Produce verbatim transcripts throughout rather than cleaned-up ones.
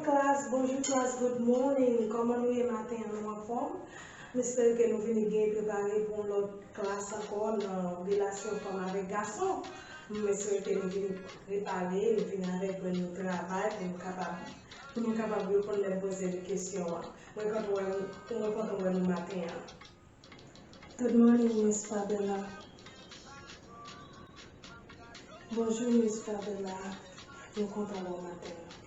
Klas, bonjou klas, good morning. Kòman nou ye maten an? Nou anfòm? M espere ke nou vini byen prepare pou yon lòt klas ankò nan relasyon fanm avèk gason. M espere ke nou vini prepare, nou vini avèk grenn nou travay pou nou kapab, pou nou kapab reponn lè m poze nou kesyon an. Mwen kontan wè nou, mwen kontan wè nou maten an. Good morning, Miss Fabiola. Bonjou, Miss Fabiola. Nou kontan wè w maten an.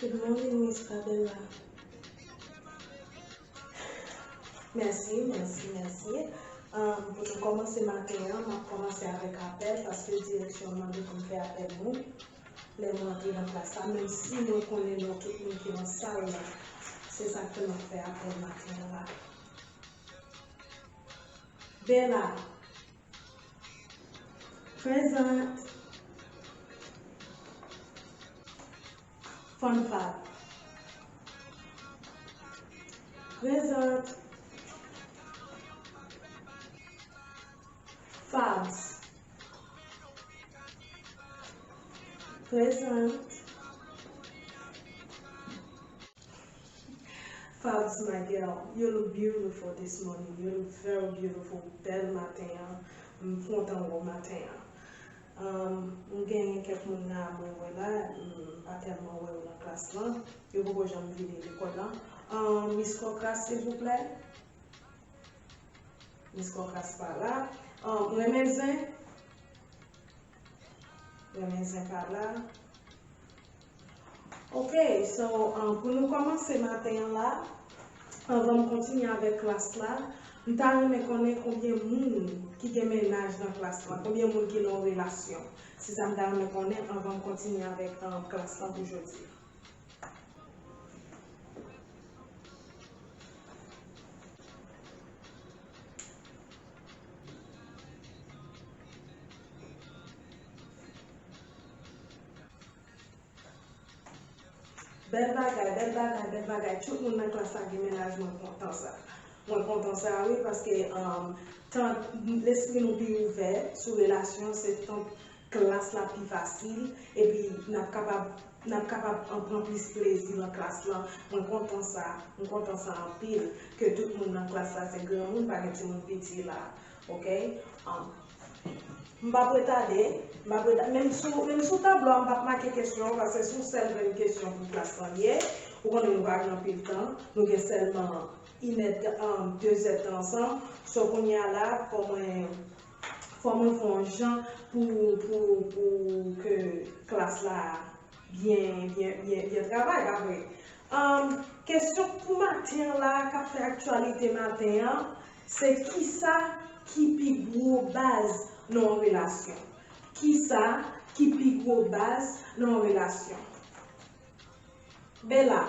Good morning, Miss Fabiola. Mèsi, mèsi, mèsi. Um, pou nou kòmanse maten an, m ap kòmanse avèk apèl paske direksyon an mande pou m fè apèl moun. Lè mwen antre nan klas la, menm si mwen konnen non tout moun ki nan sal la, se sa k fè m ap fè apèl maten an la. Bella. Prezant. Fanfab. Prezant. Fabs. Prezant. Fabs, my girl, you look beautiful this morning. You look very beautiful. Bèl maten an. M kontan wè w maten an. Um, m genyen kèk moun la mwen wè la, m pa tèlman wè yo nan klas lan. Yo poko janm vini lekòl lan. Um, Miss Kòkras, silvouplè. Miss Kòkras pa la. Um, Renmen Zen. Renmen Zen pa la. Ok, so, um, pou nou kòmanse maten an la, anvan m kontinye avèk klas la, m ta renmen konnen konbyen moun ki gen mennaj nan klas la, konbyen moun ki nan yon relasyon. Se sa m ta renmen konnen anvan m kontinye avèk, um, klas la pou jodi. Bèl bagay, bèl bagay, bèl bagay. Tout moun nan klas la gen mennaj, mwen kontan sa. Mwen kontan sa, wi, paske, um, tan lespri nou pi ouvè sou relasyon, se tan klas la pi fasil, epi n ap kapab, n ap kapab an pran plis plezi nan klas lan. Mwen kontan sa, mwen kontan sa anpil, ke tout moun nan klas la se granmoun, pa gen timoun piti la, ok? Um, M p ap retade, m p ap retade. Menm sou, menm sou tablo a, m p ap make kesyon, paske se yon sèl grenn kesyon pou klas lan ye. Ou konnen nou pa gen anpil tan, nou gen sèlman inèdtan, um, dezèdtan ansanm. So, kounye a la, fò mwen, fò mwen fè yon jan pou, pou, pou ke klas la byen, byen, byen, byen travay, pa vre? Um, kesyon pou maten an la, k ap fè aktyalite maten an, se kisa ki pi gwo baz nan yon relasyon? Kisa ki pi gwo baz nan yon relasyon? Bella.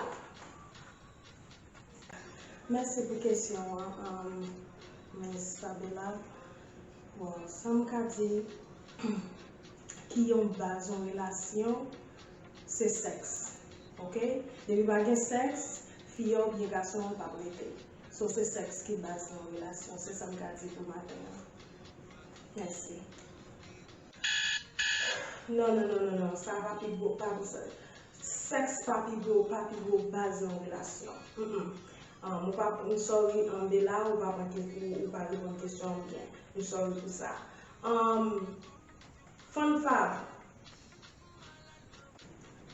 Mèsi pou kesyon an, um, Miss Fabiola. Bon, sa m ka di ki yon baz yon relasyon, se sèks. Ok? Depi pa gen sèks, fi a oubyen gason an p ap rete. So, se sèks ki baz yon relasyon. Se sa m ka di pou maten an. Mèsi. Non, non, non, non, non. Sa pa pi gwo, pa pou sa. Sèks pa pi gwo, pa pi gwo baz nan relasyon. Mm, mm. Ah, mwen pa, m sorry, um, Bella, ou pa pran ke-, ou, ou pa reponn kesyon an byen. M sorry pou sa. Um, Fanfab.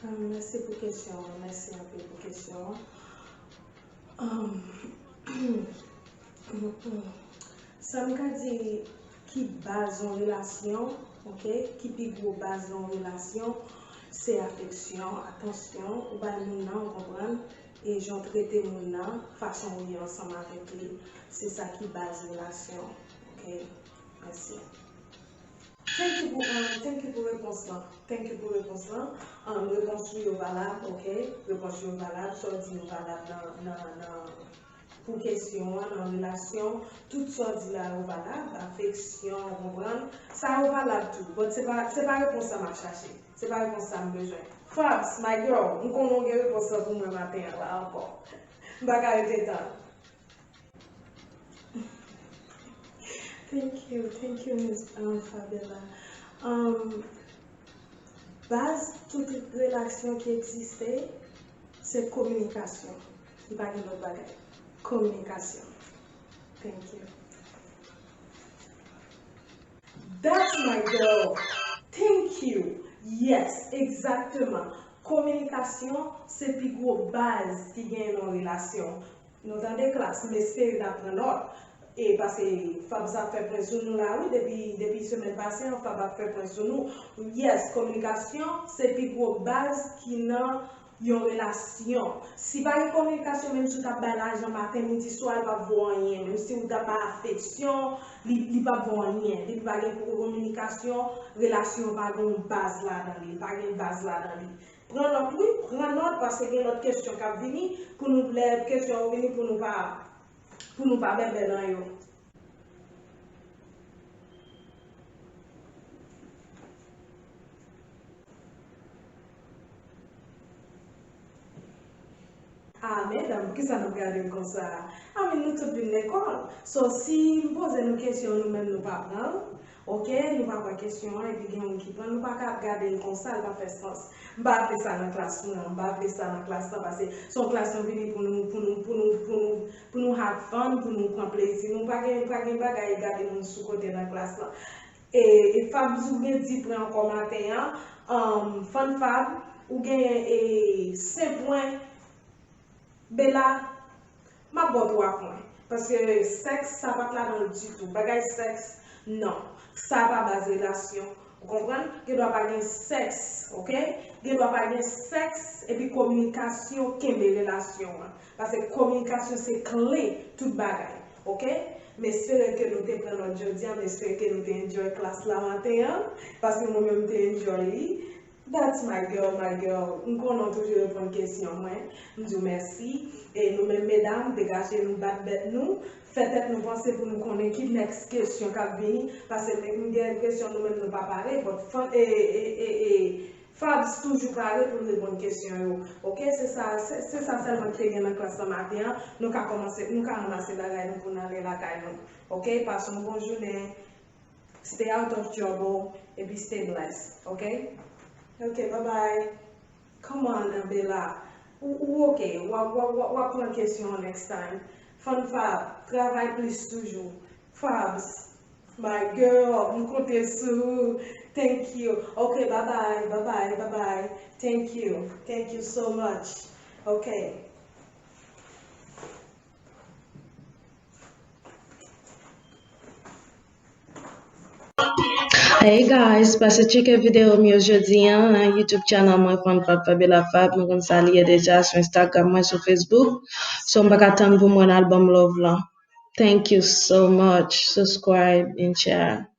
Um, mèsi pou kesyon an. Mèsi anpil pou kesyon an. Um, Sa m ka di ki baz yon relasyon, ok, ki pi gwo baz nan yon relasyon, se afeksyon, atansyon, ou bay moun nan, ou konprann, e jan w trete moun nan, fason ou ye ansanm avèk li, se sa ki baz relasyon, ok? Mèsi. Thank you pou, um, thank you pou repons lan. Thank you pou repons lan. Um, repons ou yo valab, ok? Repons ou yo valab, sa w di yo valab nan, nan, nan, pou kesyon an, nan relasyon. Tout sa w di la yo valab, afeksyon, ou konprann? Sa yo valab tou, but se pa, se pa repons sa m ap chache. Se pa repons sa m bezwen. Fabs, my girl, m konnen w gen repons lan pou mwen maten an la ankò. M pa ka rete tann. Thank you, thank you, Miss, um, Fabiola. Um, Baz tout relasyon ki egziste, se kominikasyon. Li pa gen lòt bagay. Kominikasyon. Thank you. That's my girl. Thank you. Yes, egzakteman. Kominikasyon se pi gwo baz ki genyen nan yon relasyon. Nou tande klas, m espere n ap pran nòt. E paske Fabs ap fè pwen sou nou la wi, depi, depi semèn pase an, Fab ap fè pwen sou nou. Yes, kominikasyon se pi gwo baz ki nan yon relasyon. Si pa gen kominikasyon, menm si w ta bay lajan maten, midi, swa, li p ap vo anyen. Menm si w ta bay afeksyon, li, li p ap vo anyen. Depi pa gen kominikasyon, relasyon pa gen yon baz ladan li, li pa gen baz ladan li. Pran nòt wi, pran nòt, paske gen lòt kesyon k ap vini pou nou, lè kesyon yo vini pou nou pa, pou nou pa bèbè nan yo. Ah, medam, poukisa n ap gade m konsa? I mean, nou tout vin lekòl. So, si m poze nou kesyon, nou menm nou pa pran l, oke, nou pa pran kesyon an, epi gen moun ki pran l, nou pa ka ap gade l konsa, l pa fè sans. M pa vle sa nan klas mwen an, m pa vle sa nan klas lan, paske se yon klas nou vini pou nou, pou nou, pou nou, pou nou, pou nou have fun, pou nou pran plezi. Nou pa gen, pa gen bagay gade moun sou kote nan klas lan. E, e Fabs ou gen di pwen ankò maten an, um, Fun Fab, ou genyen e, senk pwen, Bella, m ap ba w twa pwen. Paske sèks, sa pa t ladan l ditou. Bagay sèks, non. Sa pa baz relasyon. Ou konprann? Gen dwa pa gen sèks, oke? Gen dwa pa gen sèks, epi kominikasyon kenbe relasyon an. Paske kominikasyon se kle tout bagay, oke? M espere ke nou te pran nòt jodi a, m espere ke nou te enjoy klas la maten an, paske mwen menm m te enjoy li. That's my girl, my girl. M konnen w toujou reponn kesyon mwen. M di w mèsi. E nou menm medam, degaje nou, bat bèt nou, fè tèt nou panse pou nou konnen ki next kesyon k ap vini. Paske m gen enpresyon nou menm nou pa pare, but fun, e, e, e, e, Fabs toujou pare pou l reponn kesyon yo. Oke, se sa, se, se sa sèlman ki te gen nan klas lan maten an. Nou ka kòmanse, nou ka ranmase bagay nou pou n ale lakay nou. Oke, pase yon bon jounen. Stay out of trouble, epi stay blessed, oke? Oke, bye bye. Come on, Bella. Ou, ou oke, w ap, w ap, w ap, w ap pran kesyon an next time. Fun Fab, travay plis toujou. Fabs, my girl, m konte sou ou. Thank you. Oke, bye bye, bye bye, bye bye. Thank you. Thank you so much. Oke. Hey guys, pase tcheke videyo m yo jodi a nan YouTube channel mwen, Fun Fab Fabiola Fab. Nou konn sa li ye deja, sou Instagram mwen, sou Facebook. So, m pa ka tann pou m wè nan album Love lan. Thank you so much. Subscribe and share.